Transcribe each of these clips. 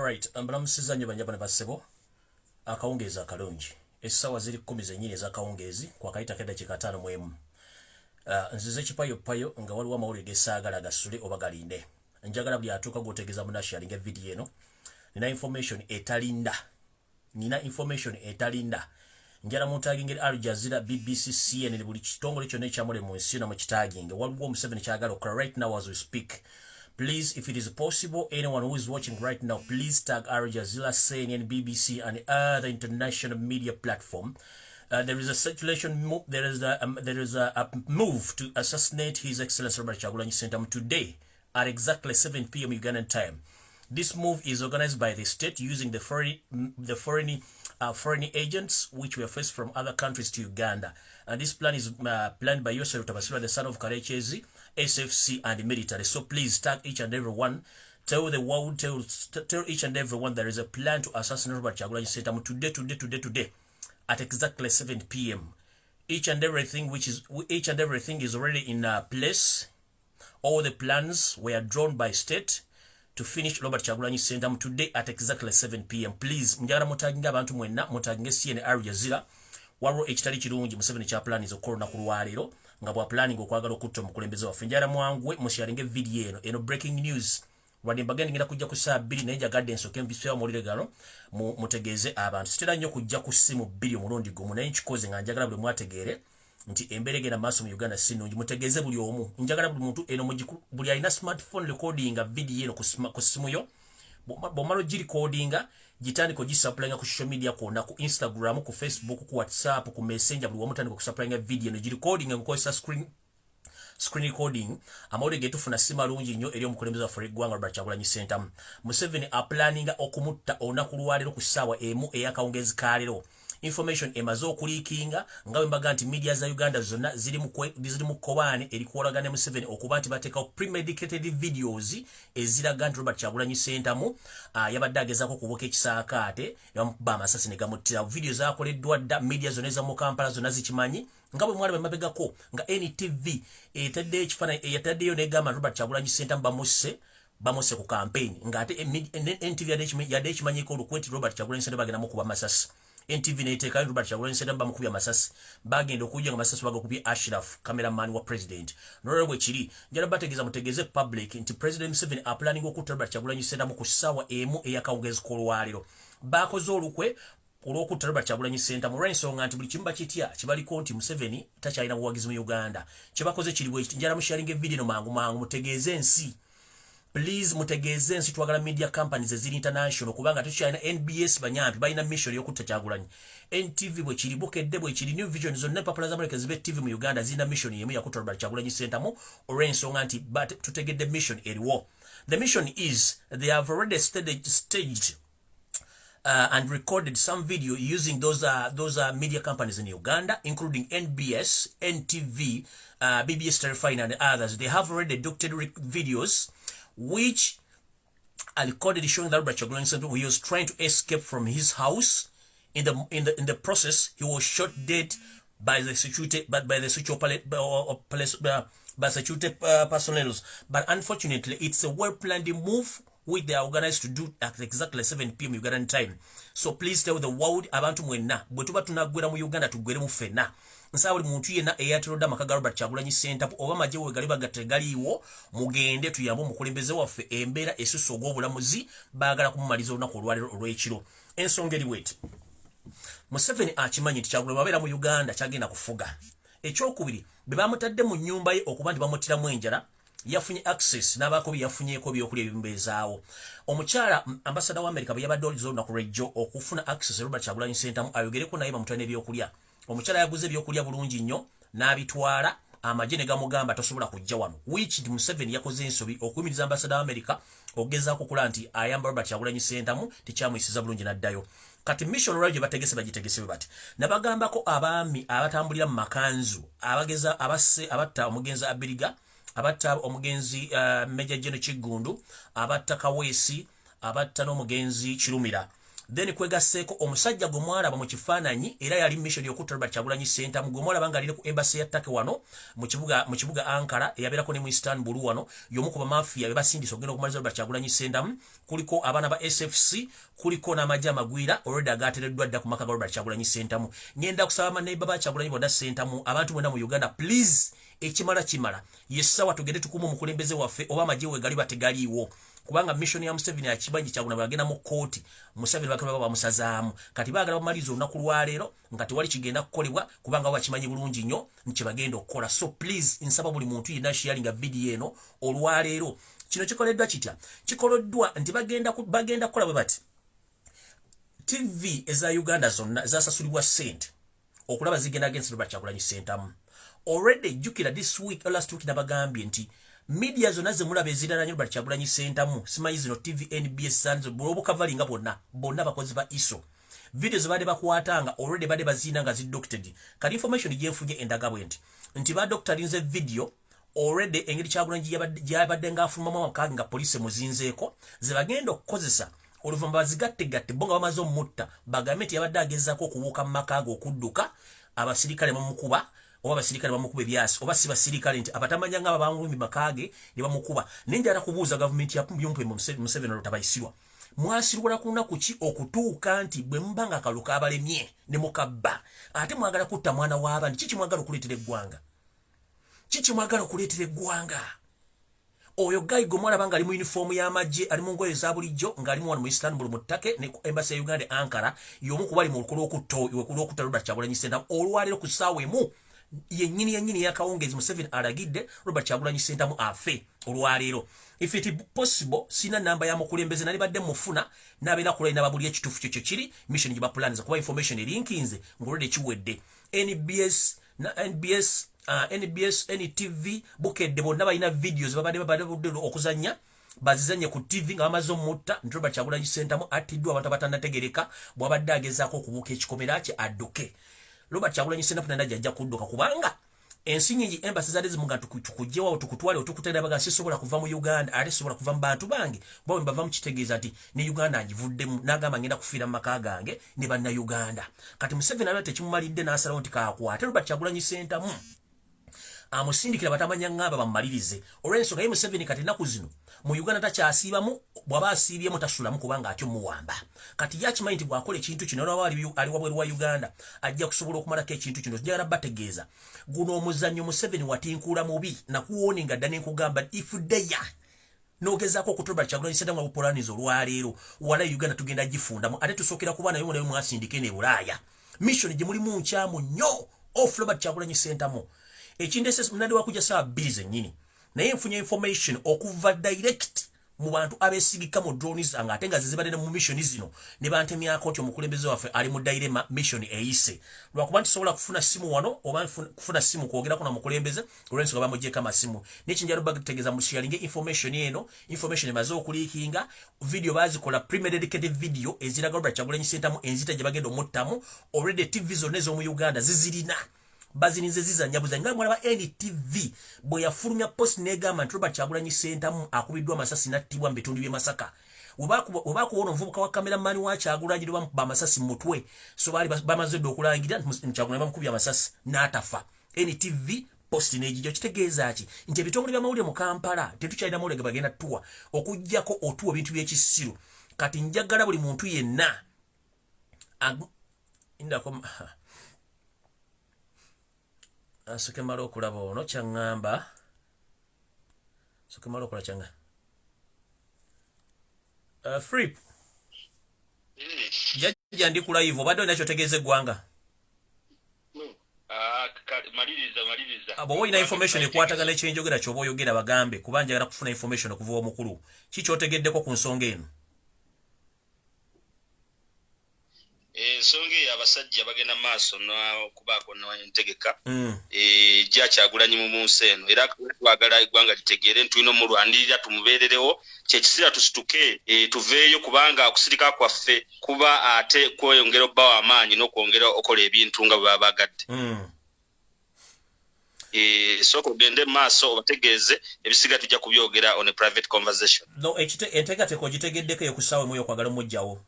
Alright, mbalamusiza nnyo bannyabo ne bassebo. Akawungeezi akalungi. Essaawa ziri 10 zennyini ez'akawungeezi, kwakayitako eddakiika 51. Nzize kipayopayo nga waliwo amawulire gesaagala gasule oba galinde. Njagala buli atuuka gw'otegeeza munasharinga evidiyo eno. Nina information etalinda. Nina information etalinda. Njagala mutaginge Al Jazeera, BBC, CNN, buli kitongole kyonna ekyamule mu nsi yonna mukitaginge. Waliwo Museveni kyagala okukola right now as we speak. Please, if it is possible, anyone who is watching right now, please tag Al Jazeera, CNN, BBC, and other international media platform. There is a circulation move, there is a move to assassinate His Excellency Robert Kyagulanyi Ssentamu today at exactly 7 p.m. Ugandan time. This move is organized by the state using the foreign agents which were first from other countries to Uganda. And this plan is planned by Yosef Tabasura, the son of Karechezi, SFC, and the military. So please tag each and every one. Tell the world, tell each and every one there is a plan to assassinate Robert Kyagulanyi Ssentamu today, today, today, today, at exactly 7 p.m. Each and everything is already in place. All the plans were drawn by state to finish Robert Kyagulanyi Ssentamu today at exactly 7 p.m. Please, njagala mutaginga abantu mwenna, mutaginge CNN, Al Jazeera. Waliwo ekitali kirungi Museveni kya planiza okukola olunaku lwaleero nga bwa planning okwagala okutta omukulembeze waffe. Njagala mwanguwe musharinge video eno, eno breaking news. Wadde mbagende ngenda kujja ku saa 2, naye njagadde nsooke mbiseewo amawulire gano mutegeeze abantu. Sitera nnyo kujja ku ssimu 2 omulundi gumu, naye nkikoze nga njagala buli mwategeere nti embeera egenda maaso mu Uganda si nnungi. Mutegeeze buli omu, njagala buli muntu eno, buli alina smartphone recordinga video eno ku ssimu yo. Bw'omala ogirecordinga, gitandika ogisupplyinga ku social media kwonna, ku Instagram, ku Facebook, ku WhatsApp, ku Messenger, buli wamu tandika okusupplyinga video eno. Girecordinga ng'okozesa screen recording. Amawulire ge tufuna si malungi nnyo eri omukulembeze waffe eggwanga Robert Kyagulanyi Ssentamu. Museveni aplaninga okumutta olunaku lwaleero ku ssaawa 1 ey'akawungeezi ka leero. Information emaze okuleakinga nga bwe mbaga nti media za Uganda zonna ziri mu kkobaane erikuwolagana ne Museveni okuba nti bateekawo premedicated videos eziraga nti Robert Kyagulanyi Ssentamu yabadde agezaako okubuuka ekisaakaate ne bamukuba amasasi ne gamuttira. Video zakoleddwa dda, media zonna eza mu Kampala zonna zikimanyi, nga bwe mwalaba emabegako nga NTV etaddeyo ekifaananyi, yataddeyo negamba Robert Kyagulanyi Ssentamu bamusse ku campaign, ng'ate NTV yadde ekimanyiko olukwe nti Robert Kyagulanyi Ssentamu bagenda mukuba amasasi. NTV neteekayo Robert Kyagulanyi Ssentamu bamukubye amasasi, bagenda okujja nga amasasi bagakubye Ashraf, cameraman wa president. Nolwero bwe kiri, njala bategeeza, mutegeeze public nti President Museveni aplaninga okutta Robert Kyagulanyi Ssentamu ku ssaawa 1 ey'akawungeezi k'olwaleero. Bakoze olukwe olw'okutta Robert Kyagulanyi Ssentamu olw'ensonga nti buli kimu bakitya kibaliko nti Museveni takyalina buwagizi mu Uganda. Kyebakoze kiri bwe kiti. Njala musharinga evidiyo eno mangu mangu, mutegeeze ensi. Please, mutegeeze ensi. Twagala media companies eziri international, kubanga tukyalina NBS, banyampi balina mission ey'okutta Kyagulanyi. NTV bwe kiri, Bukedde bwe kiri, New Vision, zonna empapula z'Amerika zibe TV mu Uganda zirina mission yemu yakutta Robert Kyagulanyi Ssentamu, olw'ensonga nti tutegedde mission eriwo. The mission is they have already staged and recorded some video using those media companies in Uganda, including NBS, NTV, BBS Terrifying, and others. They have already doctored videos which are recorded showing that Robert Kyagulanyi Ssentamu, he was trying to escape from his house. In the process, he was shot dead by the security, but by the security police, by security personnel. But unfortunately, it's a well-planned move which they are organized to do at exactly 7 p.m. Ugandan time. So please tell the world, abantu mwenna, bwe tuba tunaggwera mu Uganda tuggweremu ffenna. Nsaba buli muntu yenna eyatolodde amaka ga Robert Kyagulanyi Ssentamu oba amagye we gali bagategaliiwo, mugende tuyambe omukulembeze waffe. Embeera esusse ogw'obulamuzi, baagala kumumaliza olunaku olwaleero olw'ekiro. Ensonga eri bweti: Museveni akimanyi nti Kyagulanyi babeera mu Uganda kyagenda kufuga. Ekyokubiri, bwe bamutadde mu nnyumba ye okuba nti bamuttiramu enjala, yafunye access n'abaako bye yafunyeeko ebyokulya ebimubeezaawo. Omukyala ambasada wa America bwe yabadde oliza olunaku lwejjo okufuna access Robert Kyagulanyi Ssentamu ayogereko naye bamutwale n'ebyokulya, omukyala yaguze ebyokulya bulungi nnyo n'abitwala, amagye ne gamugamba tosobola kujja wano, which nti Museveni yakoze ensobi okuyimiriza ambasada wa America okugezaako okulaba nti ayamba Robert Kyagulanyi Ssentamu. Tekyamuyisiza bulungi n'addayo. Kati mission olwayo gye bategese, bagitegese bwe bati: nabagambako abaami abatambulira mu makanzu abageza abasse, abatta omugenzi Abiriga, abatta omugenzi Major General Kiggundu, abatta Kaweesi, abatta n'omugenzi Kirumira. Then kwegasseeko omusajja gwe mwalaba mu kifaananyi, era yali mission y'okutta Robert Kyagulanyi Ssentamu, gwe mwalaba nga alire ku embassy ya Turkey wano mu kibuga Ankara, eyabeerako ne mu Istanbul wano, y'omu ku bamafiya be basindisa okugenda okumaliza Robert Kyagulanyi Ssentamu. Kuliko abaana ba SFC, kuliko n'amagye amagwira already agateereddwa dda ku maka ga Robert Kyagulanyi Ssentamu. Ngenda kusaba baneighbor ba Kyagulanyi bonna Ssentamu, abantu bonna mu Uganda, please, ekimala kimala. Yessawa tugende tukuuma omukulembeze waffe, oba amagye we gali bategaliiwo, kubanga mission ya Museveni akimanyi Kyagulanyi bagenda mu kooti, Museveni bakaba bamusazaamu. Kati baagala bamaliriza olunaku lwaleero nga tewali kigenda kukolebwa, kubanga bakimanyi bulungi nnyo nti bagenda okukola. So please, nsaba buli muntu yenna sharinga video eno olwaleero. Kino kikoleddwa kitya? Kikoleddwa nti bagenda kukola bwe bati: TV eza Uganda zonna zasasulibwa ssente okulaba zigenda against Robert Kyagulanyi Ssentamu. Already jjukira this week or last week nabagambye nti media zonna zemulaba ezirala nyo Robert Kyagulanyi Ssentamu, simanyi zino TV, NBS, Sanzo, obukavalinga bwonna, bonna bakozi ba ISO. Video zebadde bakwatanga already badde baziina nga zidoctored. Kati information gyenfunye endaga bwe nti badoctorinze video already, engeri Kyagulanyi gyabadde ng'afulumamu amaka nga poliisi emuzinzeeko, ze bagenda okukozesa oluvannyuma bazigattegatte bo nga bamaze omutta, bagambe nti yabadde agezaako okubuuka mu maka ge okudduka, abasirikale bamukuba, oba abasirikale bamukuba ebyasi, oba si basirikale, nti abatamanya nga abangulumbi maka ge ne bamukuba. Naye njala kubuuza gavumenti ya Yumpe Museveni olutabayisirwa, mwasirwala ku lunaku ki okutuuka nti bwe muba nga akalulu kabalemye ne mukabba, ate mwagala kutta mwana w'abandi? Kiki mwagala okuleetera eggwanga? Kiki mwagala okuleetera eggwanga? Oyo guy gwe mwalaba ng'ali mu uniform y'amagye, ali mu ngoye eza bulijjo, ng'ali wano mu Istanbul mu Turkey ne embassy ya Uganda e Ankara, y'omu ku bali mu lwokutta Robert Kyagulanyi Ssentamu. Olwaleero ku ssaawa 1 yennyini yennyini yakawungeezi, Museveni alagidde Robert Kyagulanyi Ssentamu afe olwaleero. If it possible, sina namba ya mukulembeze, nali badde mufuna nabeera kulai nababuli ekituufu kyo kiri mission gye baplaniza, kuba information erinkinze ng'olwedde kiwedde. NBS na NBS, NBS, NTV, Bukedde, bonna balina videos babadde babadde okuzanya, bazizanye ku TV nga bamaze omutta, nti Robert Kyagulanyi Ssentamu attiddwa abantu abatannategereka bw'abadde agezaako okubuuka ekikomera kye adduke. Robert Kyagulanyi Ssentamu tannajja, ajja kudduka, kubanga ensi nyingi embassy zadde zimuga tukugyewawo, tukutwale, otukutera baga sisobola kuva mu Uganda, ate sobola kuva mu bantu bange, kuba bwe mbava mukitegeeza nti ne Uganda ngivuddemu. N'agamba ngenda kufiira mu maka gange ne Bannayuganda. Kati Museveni alaba tekimumalidde, n'asalawo nti kakwate Robert Kyagulanyi Ssentamu amusindikira batamanya ŋŋamba bamumalirize, olw'ensonga ye Museveni kati ennaku zino mu Uganda takyasiibamu, bw'aba asiibyemu tasulamu, kubanga atyo muwamba. Kati ye akimanyi nti bw'akola ekintu kino, naba ali wabweru wa Uganda, ajja kusobola okumalako ekintu kino. Njagala bategeeza guno omuzannyo Museveni watinkuula mubi. Nakuwoninga dda nenkugamba, if dare nogezaako okutoba Kyagulanyi Ssentamu abupolaniza olwaleero, wala Uganda tugenda gifundamu. Ate tusookera kuba naye naye mwasindike ne Bulaaya. Mission gye mulimu nkyamu nnyo off Robert Kyagulanyi Ssentamu. Ekindese munadde wakujja saa 2 zennyini, naye nfunye information okuva direct mu bantu abeesigika mu drone zange, ate nga zezibadde mu mission zino, ne bantemyako nti omukulembeze waffe ali mu dilemma, mission eyise lwakuba nti sobola kufuna simu wano oba kufuna simu kwogerako na mukulembeze olw'ensonga bamugyeko amasimu. Nekinjalo bategeeza musharinge information eno. Information emaze okuleakinga, video bazikola, premeditated video eziraga Robert Kyagulanyi Ssentamu enzita gye bagenda omuttamu. Already TV zonna ez'omu Uganda zizirina, bazirinze zizanya buzanyi, nga mwalaba NTV bwe yafulumya post negamba nti Robert Kyagulanyi Ssentamu akubiddwa amasasi n'attibwa mu bitundu by'e Masaka. Webakuwona omuvubuka wa cameraman wa Kyagulanyi ne bamukuba amasasi mu mutwe, so baali bamaze dda okulangira nti Kyagulanyi bamukubye amasasi n'atafa. NTV post n'egijjo. Kitegeeza ki? Nti ebitongole by'amawulire mu Kampala tetukyalina mawulire ge bagenda tuwa okuggyako otuwa ebintu by'ekisiru. Kati njagala buli muntu yenna indako asoke mala okulaba ono kyaŋŋamba, soke mala okola kyanga. Frip jajja, ndi ku live, obadde olina kyotegeeza eggwanga? Maliriza, maliriza. Bw'oba olina information ekwatagana ekyenjogera kyoba oyogera, bagambe, kuba njagala kufuna information okuva omukulu. Ki kyotegeddeko ku nsonga eno? Ensonga eyo, abasajja bagenda maaso nokubaako entegeka ejja Kyagulanyi mu nsi eno, era twagala eggwanga litegeere nti tulina omulwanirira, tumubeererewo. Kyekiseera tusituke, tuveeyo, kubanga okusirika kwaffe kuba ate kweyongera obbawo amaanyi n'okwongera okola ebintu nga bwe baba bagadde. Sooka ogende mu maaso obategeeze, ebisiga tujja kubyogera on a private conversation. No, enteekateeka ogitegeddeko eyokusaawa emu y'okwagala omugjawo?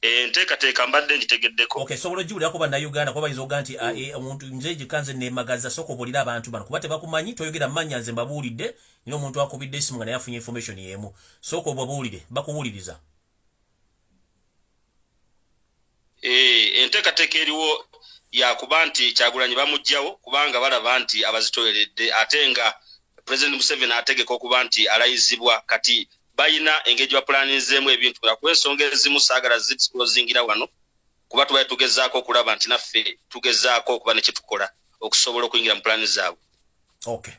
Enteekateeka mbadde ngitegeddeko. Okay, sobola ogiwulirako Bannayuganda, kuba bayinza okuga nti omuntu nze gikanze nemagaza. Sooka obuulire abantu bano, kuba tebakumanyi, toyogera mannya. Nze mbabuulidde, nina omuntu akubidde esimu nga naye afunye information y'emu. Sooka obabuulire, bakuwuliriza. Enteekateeka eriwo yakuba nti Kyagulanyi bamuggyawo kubanga balaba nti abazitoleredde, ate nga President Museveni ategeka okuba nti alayizibwa. Kati balina engeri gye bapulaninzeemu ebintu, kuba ensonga ezimu saagala zidisclosingira wano, kuba tubaye tugezaako okulaba nti naffe tugezaako okuba ne kyetukola okusobola okuyingira mu pulaani zaabwe. Okay,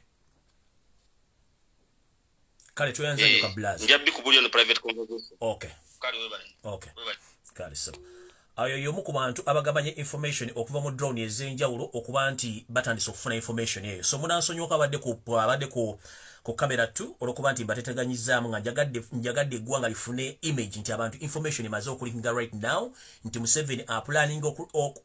kale tweyanza nnyo ka blaza. Nja bikubulira no private conversation. Okay. Kale, webale. Okay. Webale. Kale, so ayo y'omu ku bantu abagabanye information okuva mu drone ez'enjawulo, okuba nti batandise okufuna information eyo. So munansonyiwako abadde ku kamera 2, olwokuba nti mbateteganyizaamu nga njagadde eggwanga lifune image nti abantu information emaze okuleakinga right now nti Museveni apulaninga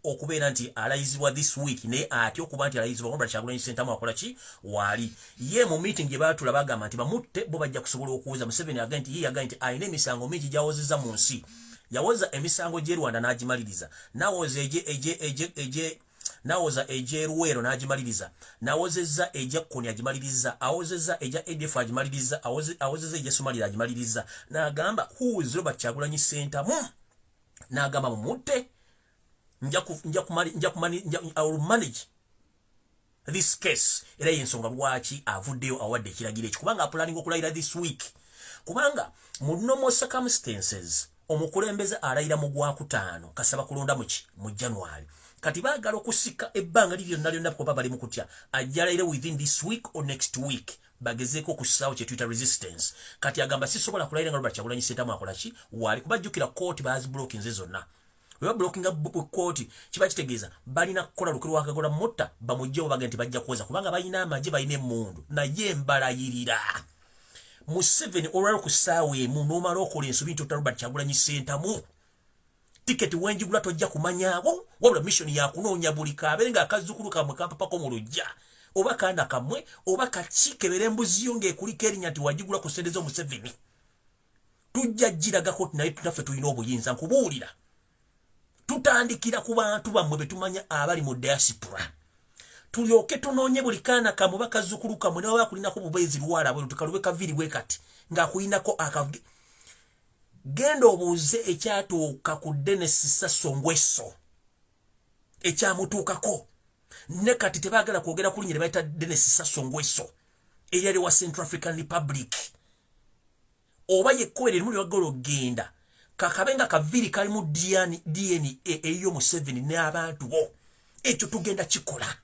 okubeera nti alayizibwa this week, naye atya okuba nti alayizibwa Robert Kyagulanyi Ssentamu akola ki waali ye mu meeting gye baatula. Bagamba nti bamutte, bo bajja kusobola okuwuza. Museveni agambye nti ye yagambye nti alina emisango mingi gyawozezza mu nsi. Yawoza emisango gy'e Rwanda n'agimaliriza, nawoza eje eje eje eje nawoza egy'eruweero n'agimaliriza, nawozezza egya Kkoni agimaliriza, awozezza egya ADF agimaliriza, awozezza egya Somalia agimaliriza. N'agamba, "Who is Robert Kyagulanyi Ssentamu?" N'agamba, "Mumutte, nja kumali nja kumani nja, I will manage this case." Era yensonga lwaki avuddeyo awadde ekiragiro ekyo, kubanga apulaninga okulayira this week, kubanga mu normal circumstances omukulembeze alayira mu gwakutaano, kasaba kulonda muki mu January. Kati baagala okusika ebbanga liri lyonna lyonna kuba bali mu kutya ajja alayire within this week or next week, bagezeeko okussaawo kye tuyita resistance. Kati agamba, "Sisobola kulayira nga Robert Kyagulanyi Ssentamu akola ki waali," kubajjukira kooti baziblockinze zonna. Bwe bablockinga kooti, kiba kitegeeza balina kukola lukwe lwakagola mutta bamugjewo, bagende nti bajja kuwoza kubanga balina amagye, balina emmundu. Naye mbalayirira, Museveni, olwalo ku ssaawa 1 n'omala okola ensobi nti otta Robert Kyagulanyi Ssentamu, tiketi wenjigula tojja kumanyaawo. Wabula mission yakunoonya buli kabeere ng'akazzukulu kammwe kampapako mu lujja, oba kaana kammwe, oba kaki, kebera embuzi yo ng'ekuliko erinnya nti wagigula ku ssente z'Omuseveni. Tujja giragako nti naye naffe tulina obuyinza. Nkubuulira, tutandikira ku bantu bammwe betumanya abali mu diaspora, tulyoke tunoonye buli kaana kamwe, bakazzukulu kammwe, nawe bakulinako bubeezi lwala bwe tukalube kaviri bwe kati ng'akulinako aka. Genda obuuze ekyatuuka ku Denis Sassou Nguesso, ekyamutuukako. Ne kati tebaagala kwogera ku linnya lye bayita Denis Sassou Nguesso, eyali wa Central African Republic. Oba yekkoera erimu lyewagala okgenda kakabe nga kaviri kalimu DNA eyo Museveni n'abantu bo. Ekyo tugenda kikola.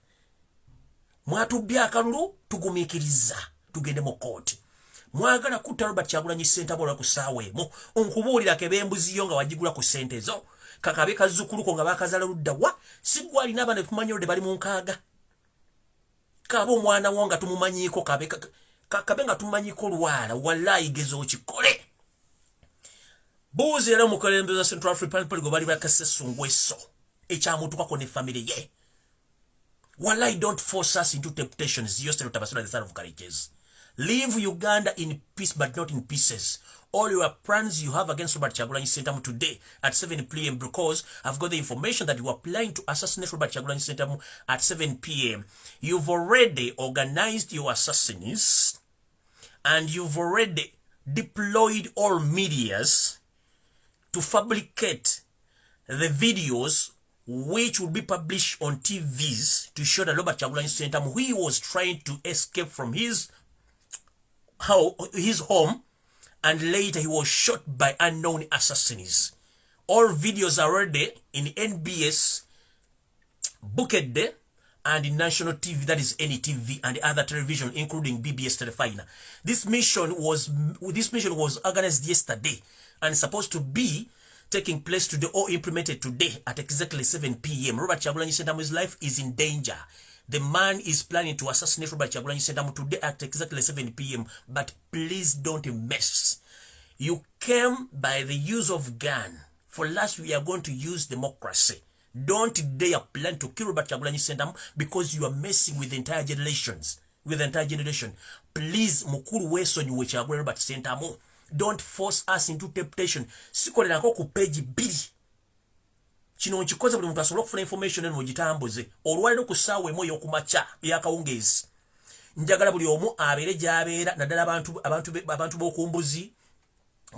Mwatubbye akalulu, tugumiikiriza, tugende mu kooti. Mwagala kutta Robert Kyagulanyi Ssentamu olwa ku ssaawa 1. Nkubuulira, kebembuziyo nga wagigula ku ssente zo, kakabe kazzukuluko nga bakazaala ludda wa sigwa alina abaana betumanyi oludde bali mu nkaaga, kabe omwana wo nga tumumanyiiko, kabe nga tumumanyiiko lwala. Wallayi, geza okikole. Buuzi era omukulembeze wa Central African Republic gwe bali bakasesungweso ekyamutukako ne famire ye. Wallahi, don't force us into temptations. Yosef Tabasula, the son of courages. Leave Uganda in peace, but not in pieces. All your plans you have against Robert Kyagulanyi Ssentamu today at 7 p.m., because I've got the information that you are planning to assassinate Robert Kyagulanyi Ssentamu at 7 p.m. You've already organized your assassins and you've already deployed all medias to fabricate the videos which will be published on TVs to show that Robert Kyagulanyi Ssentamu, he was trying to escape from his home and later he was shot by unknown assassins. All videos are already in NBS, Bukedde, and in national TV, that is NTV and other television, including BBS Telefina. This mission was organized yesterday and supposed to be taking place today or implemented today at exactly 7 p.m. Robert Kyagulanyi Ssentamu's life is in danger. The man is planning to assassinate Robert Kyagulanyi Ssentamu today at exactly 7 p.m. But please don't mess. You came by the use of gun. For last, we are going to use democracy. Don't dare plan to kill Robert Kyagulanyi Ssentamu, because you are messing with the entire generations. With the entire generation. Please, mukulu, weesonyiwe Kyagulanyi Robert Ssentamu. Don't force us into temptation. Sikolerako ku page bbiri. Kino nkikoze buli muntu asobole okufuna information eno, mugitambuze. Olwaliro ku ssaawa 1 ey'okumakya ey'akawungeezi, njagala buli omu abeere gy'abeera, naddala abantu b'okumbuzi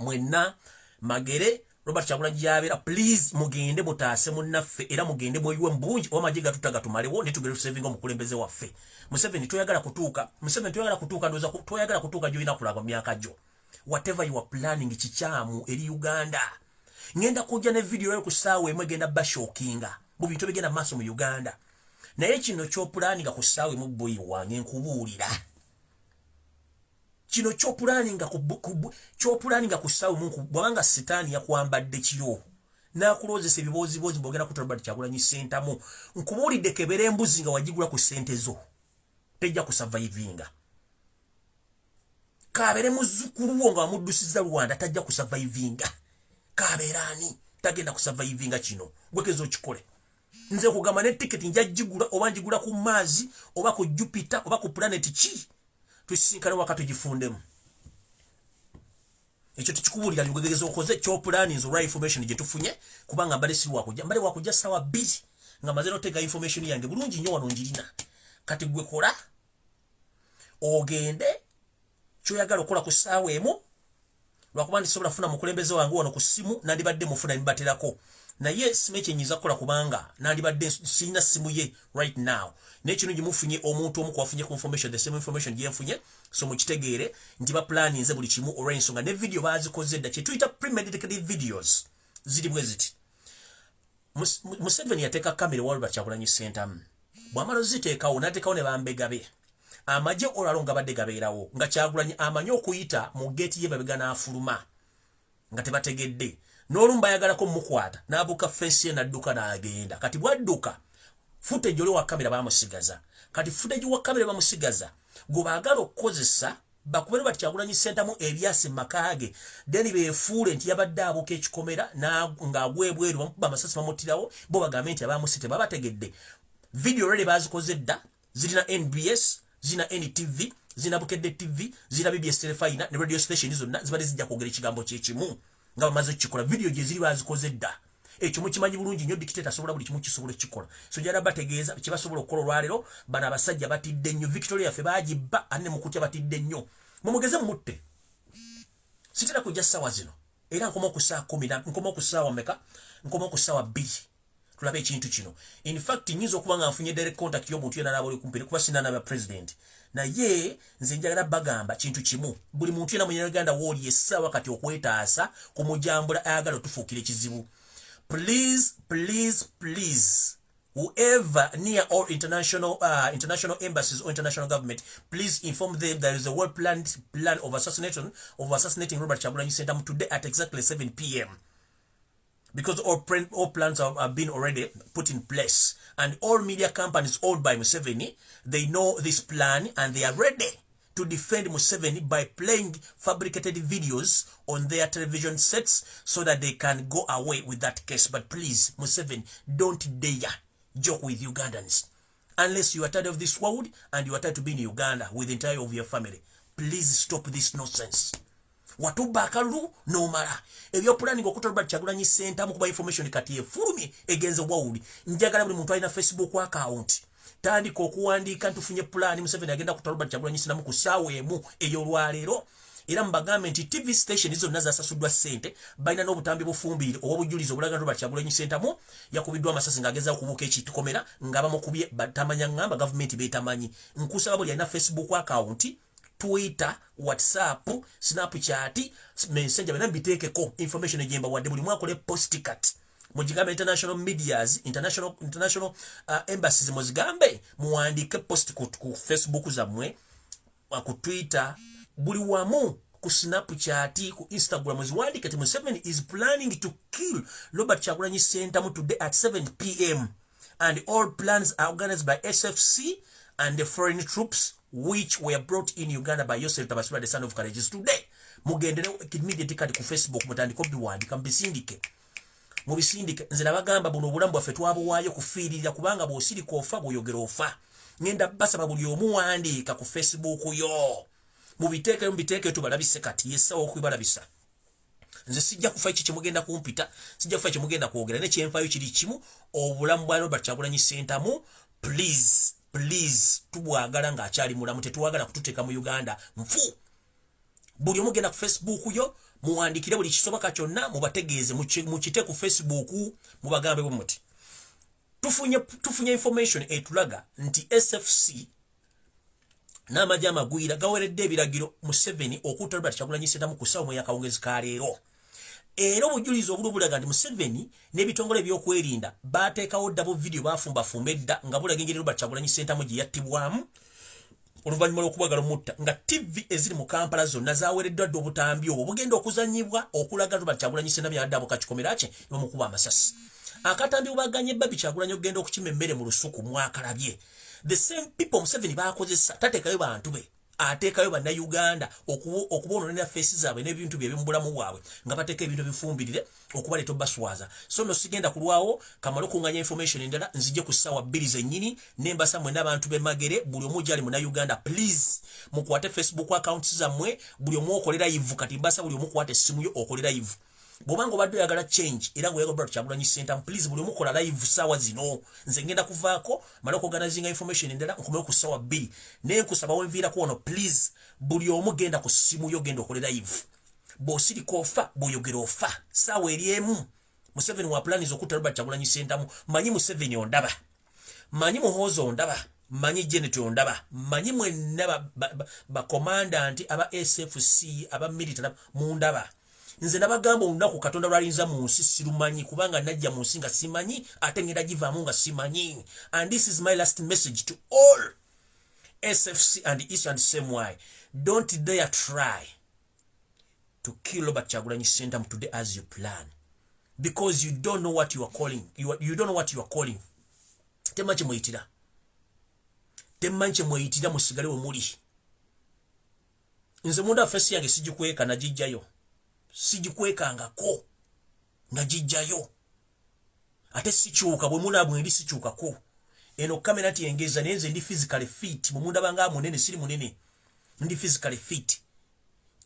mwenna, Magere, Robert Kyagulanyi gy'abeera. Please mugende mutaase munnaffe, era mugende mweyiwe mu bungi, oba amagye gatuta gatumalewo, ne tugende tusevinga omukulembeze waffe. Museveni toyagala kutuuka, Museveni toyagala kutuuka, ndowooza toyagala kutuuka gy'olina kulaga mu myaka gyo. Whatever you are planning kikyamu eri Uganda. Ngenda kujja ne video yo ku ssaawa 1, egenda bashockinga mu bintu ebigenda maaso mu Uganda. Naye kino kyopulaninga ku ssaawa 1, boyi wange, nkubuulira, kino kyopulaninga ku ssaawa 1, bwabanga sitaani yakwambadde kiyo nakuloozesa ebibooziboozi mbogenda ku Robert Kyagulanyi Ssentamu, nkubuulidde, kebera embuzi nga wagigula ku ssente zo, tejja kusurvivinga. Kabeere muzzukulu wo nga wamuddusiza Rwanda, tajja kusurvivinga. Kabeere ani, tagenda kusurvivinga. Kino gwekeza okikole. Nze kugamba ne tiketi nja gigula, oba njigula ku Mars, oba ku Jupiter, oba ku planet ki, tusisinkane waka tugifundemu. Ekyo tekikubuulira lyogegeza okoze kyopulaninze olwa information gye tufunye, kubanga mbale si wakujja, mbale wakujja ssaawa 2 nga maze noteeka information yange bulungi nnyo, wano njirina. Kati gwe kola ogende kyoyagala okukola ku ssaawa 1. Lwakuba ndisobola kufuna mukulembeze wange wano ku ssimu, nandibadde mufuna nibaterako, naye simanyi kyenyinza kukola kubanga nandibadde sirina ssimu ye right now. Naye kino gimufunye omuntu omu kwafunye ku information, the same information gyenfunye, so mukitegeere nti baplaninze buli kimu olw'ensonga ne video bazikoze dda, kyetuyita premeditated videos ziri bwe ziti. Museveni yateeka kamera wa Robert Kyagulanyi Ssentamu. Bw'amala oziteekawo, n'ateekawo ne bambega be, amagye olwalo nga badde gabeerawo, nga Kyagulanyi amanyi okuyita mu geeti ye babega n'afuluma nga tebategedde. N'olumu bayagalako mukwata, n'abuuka fensi ye n'adduka n'agenda. Kati bwadduka, footage oli wa kamera bamusigaza. Kati footage wa kamera bamusigaza, gwe baagala okukozesa bakube Robert Kyagulanyi Ssentamu ebyasi mu maka ge, then beefuule nti yabadde abuuka ekikomera ng'agwa ebweru, bamukuba amasasi bamuttirawo, bo bagambe nti abamusi tebabategedde. Video already bazikoze dda, zirina NBS, zirina NTV, zirina Bukedde TV, zirina BBS Telefina ne radio station zonna zibadde zijja kwogera ekigambo kyekimu nga bamaze okukikola. Video gye ziri bazikoze dda. Ekyo mukimanyi bulungi nnyo, dictator asobola buli kimu, kisobola okukikola. So njala bategeeza kyebasobola okukola olwaleero. Bano abasajja batidde nnyo. Victoria yaffe bagibba ane mukutya, batidde nnyo. Mumugeze mumutte. Sitera kujja ssaawa zino, era nkoma ku saa 10, nkoma ku ssaawa meka? Nkoma ku ssaawa 2 tulabe ekintu kino. In fact nyinza okuba nga nfunye direct contact y'omuntu yenna naaba oli kumpi, kuba sina naba president, naye nze njagala bagamba kintu kimu: buli muntu yenna munyarwanda wooli essaawa kati okwetaasa ku mujambula ayagala otufuukira ekizibu. Please, please, please, whoever near all international embassies or international government, please inform them there is a well planned plan of assassinating Robert Kyagulanyi Ssentamu today at exactly 7 p.m., because all plans have been already put in place, and all media companies owned by Museveni, they know this plan and they are ready to defend Museveni by playing fabricated videos on their television sets so that they can go away with that case. But please, Museveni, don't dare joke with Ugandans unless you are tired of this world and you are tired to be in Uganda with the entire of your family. Please stop this nonsense. Watubba akalulu n'omala ebyopulaninga okutta Robert Kyagulanyi Ssentamu, kuba information kati efulumye egenze wawuli. Njagala buli muntu alina Facebook account tandika okuwandiika ntufunye pulaani, Museveni agenda kutta Robert Kyagulanyi Ssentamu ku ssaawa 1 ey'olwaleero. Era mubagambe nti TV station zonna zasasuddwa ssente, balina n'obutambi bufumbire obw'obujulizi obulaga Robert Kyagulanyi Ssentamu yakubiddwa amasasi ng'agezaako okubuuka ekikomera, nga bamukubye batamanya ŋŋamba gavumenti beetamanyi. Nkusaba buli alina Facebook account, Twitter, WhatsApp, Snapchat, Messenger, bena mbiteekeko information egyemba wadde. Buli mwakole post cut, mugigambe international medias, international embassies, muzigambe muwandiike post ku Facebook zammwe, ku Twitter, buli wamu, ku Snapchat, ku Instagram, ziwandike ti Museveni is planning to kill Robert Kyagulanyi Ssentamu today at 7 p.m. and all plans are organized by SFC and the foreign troops which were brought in Uganda by Yosef Tabasura, the son of Courageous, today. Mugendere immediately kati ku Facebook, mutandike obiwandika, mubisindike, mubisindike. Nze nabagamba, buno obulamu bwaffe twabuwaayo kufiiririra, kubanga bw'osirika ofa, bw'oyogera ofa. Ngenda basaba buli omu wandiika ku Facebook yo, mubiteekeyo, mubiteekeyo, tubalabise. Kati yessawa okubalabisa. Nze sijja kufa eki kyemugenda kumpita, sijja kufa kyemugenda kwogera, ne kyenfayo kiri kimu: obulamu bwa Robert Kyagulanyi Ssentamu, please, please, tubwagala ng'akyali mulamu. Tetwagala kututeeka mu Uganda nfu. Buli omu genda ku Facebook yo, muwandikire buli kisoboka kyonna, mubategeeze, mukite ku Facebook, mubagambe bwe muti: tufunye information etulaga nti SFC n'amagye amagwira gaweredde ebiragiro Museveni okutta Robert Kyagulanyi Ssentamu ku ssaawa yakawungezi ka leero. Era obujulizi obuli bulaga nti Museveni n'ebitongole ebyokwerinda bateekawo double video, bafumbafumba edda nga bulaga engeri Robert Kyagulanyi Ssentamu gye yattibwamu oluvannyuma lw'okubagala omutta, nga TV eziri mu Kampala zonna zaweereddwa dda obutambi obwo bugenda okuzanyibwa okulaga Robert Kyagulanyi Ssentamu yadde abo kakikomera kye ne bamukuba amasasi. Akatambi bubaganye Barbie Kyagulanyi okugenda okukima emmere mu lusuku mwakalabye. The same people Museveni bakozesa, tateekayo bantu be, ateekayo Bannayuganda okuboononera face zaabwe n'ebintu bye ebimu bulamu bwabwe, nga bateeka ebintu ebifumbirire okubaleeta obaswaza. So no sigenda kulwawo, kamale okunganya information endala, nzije ku ssaawa 2 zennyini. Nembasa mwenna abantu b'e Magere, buli omu gyali Munnayuganda, please mukwate Facebook accounts zammwe, buli omu okole live. Kati mbasa buli omu kwata essimu yo okole live. Bw'obanga obadde oyagala change era ng'oyagala Robert Kyagulanyi Ssentamu, please, buli omu kola live ssaawa zino. Nze ngenda kuvaako, male okuorganizinga information endala, nkomewo ku ssaawa 2. Naye nkusaba, wenviirako wano, please, buli omu genda ku ssimu yo, genda okole live. Bw'osirika ofa, bw'oyogera ofa. Ssaawa eri emu Museveni wa plans okutta Robert Kyagulanyi Ssentamu. Manyi Museveni ondaba, manyi Muhoozi ondaba, manyi Janet ondaba, manyi mwenna bakomandanti aba SFC, aba military mundaba. Nze nabagamba olunaku Katonda lwalinza mu nsi sirumanyi, kubanga najja mu nsi nga simanyi, ate ngenda givaamu nga simanyi. And this is my last message to all SFC and East and same way: don't dare try to kill Robert Kyagulanyi Ssentamu today as you plan, because you don't know what you are calling. You don't know what you are calling. Temanyi kyemweyitira, temanyi kyemweyitira. Musigale we muli. Nze munda face yange sigikweka, nagijjayo, sigikwekangako, nagijjayo, ate sikyuka. Bwe mulaba bwendi sikyukako. Eno kamera nti engeza, naye nze ndi physically fit. Bwe mundaba nga munene, siri munene, ndi physically fit.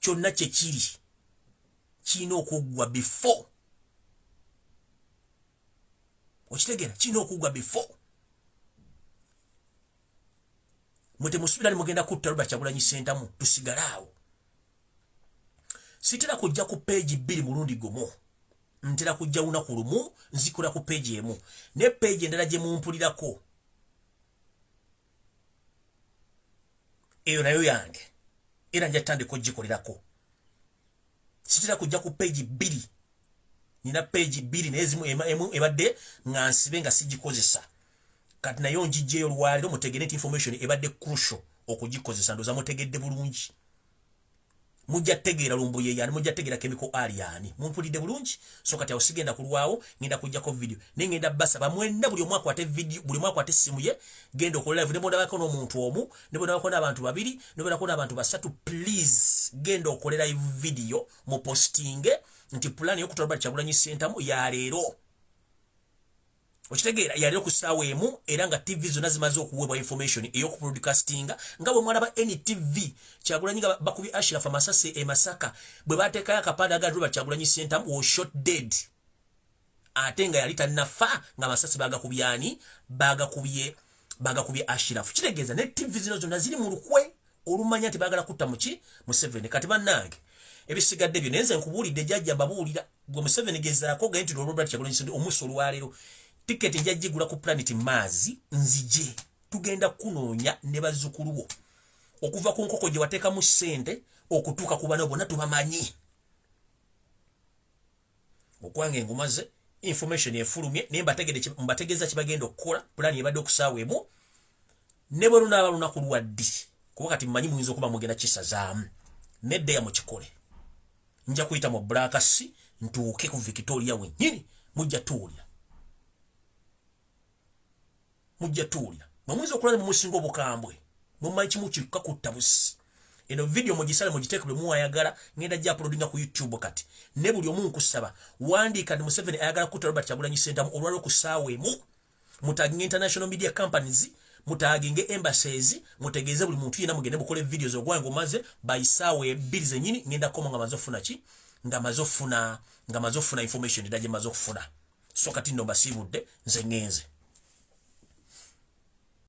Kyonna kyekiri kirina okuggwa before, okitegeera? Kirina okuggwa before. Mwe temusubira ni mugenda kutta Robert Kyagulanyi Ssentamu tusigale awo. Sitera kujja ku page bbiri mulundi gumu, ntera kujja lunaku lumu, nzikola ku page emu ne page endala gye mumpulirako, eyo nayo yange, era nja tandika ogikolerako. Sitera kujja ku page bbiri. Nina page bbiri, naye zimu emu ebadde nga nsibe nga sigikozesa, kati nayo njijjeyo olwaliro mutegere nti information ebadde crucial okugikozesa. Ndowooza mutegedde bulungi. Mujja tegeera Lumbuye yani, mujja tegeera Chemical Ali yani. Mumpulidde bulungi? So kati awo sigenda kulwawo, ngenda kujjako video, naye ngenda basaba mwenna, buli omu akwate video, buli omu akwate essimu ye, genda okola live. Ne bwondabako n'omuntu omu, ne bwondabako n'abantu babiri, ne bwondabako n'abantu basatu, please genda okole live video, mupostinge nti plan y'okutta Robert Kyagulanyi Ssentamu ya leero, okitegeera? Yaliro ku ssaawa 1, era nga TV zonna zimaze okuweebwa information ey'okubroadcastinga, nga bwe mwalaba NTV Kyagulanyi nga bakubye Ashraf amasasi e Masaka, bwe bateekayo akapande aga Robert Kyagulanyi Ssentamu was shot dead, ate nga yali tannafa, nga amasasi bagakubye ani? Bagakubye Ashraf. Kitegeeza ne TV zino zonna ziri mu lukwe olumanya nti baagala kutta muki? Museveni. Kati bannange, ebisigadde byo, naye nze nkubuulidde, jjajja mbabuulira, gwe Museveni gezaako gaye nti Robert Kyagulanyi Ssentamu omusa olwaleero, tiketi nja gigula ku planet Mars, nzije tugenda kunoonya ne bazzukulu bo, okuva ku nkoko gye wateekamu ssente okutuuka ku bano bonna tubamanyi. Okwange ngumaze, information efulumye, naye mbategeeza kibagenda okukola. Pulaani ebadde okusaawa emu, ne bwe lunaaba lunaku lwa ddi, kuba kati mmanyi muyinza okuba mugenda kisazaamu, neddeya mukikole. Nja kuyita mu Black Sea ntuuke ku Victoria wennyini. Mujja tuwulira, mujja tuwulira. Mwe muyinza okulaba mumusinga obukambwe, mumanyi kimu kikka kutta busi. Eno video mugisale, mugiteeke buli muwayagala, ngenda gya uploadinga ku YouTube kati. Ne buli omu nkusaba, wandiika nti Museveni ayagala kutta Robert Kyagulanyi Ssentamu olwaliro ku ssaawa 1. Mutaginge international media companies, mutaginge embassies, mutegeeze buli muntu yenna, mugende mukole videos. Ogwange omaze, by ssaawa 2 zennyini ngenda koma nga maze ofuna ki. nga maze okufuna information edda gye maze okufuna. So kati nno mbasiibudde, nze ŋŋenze.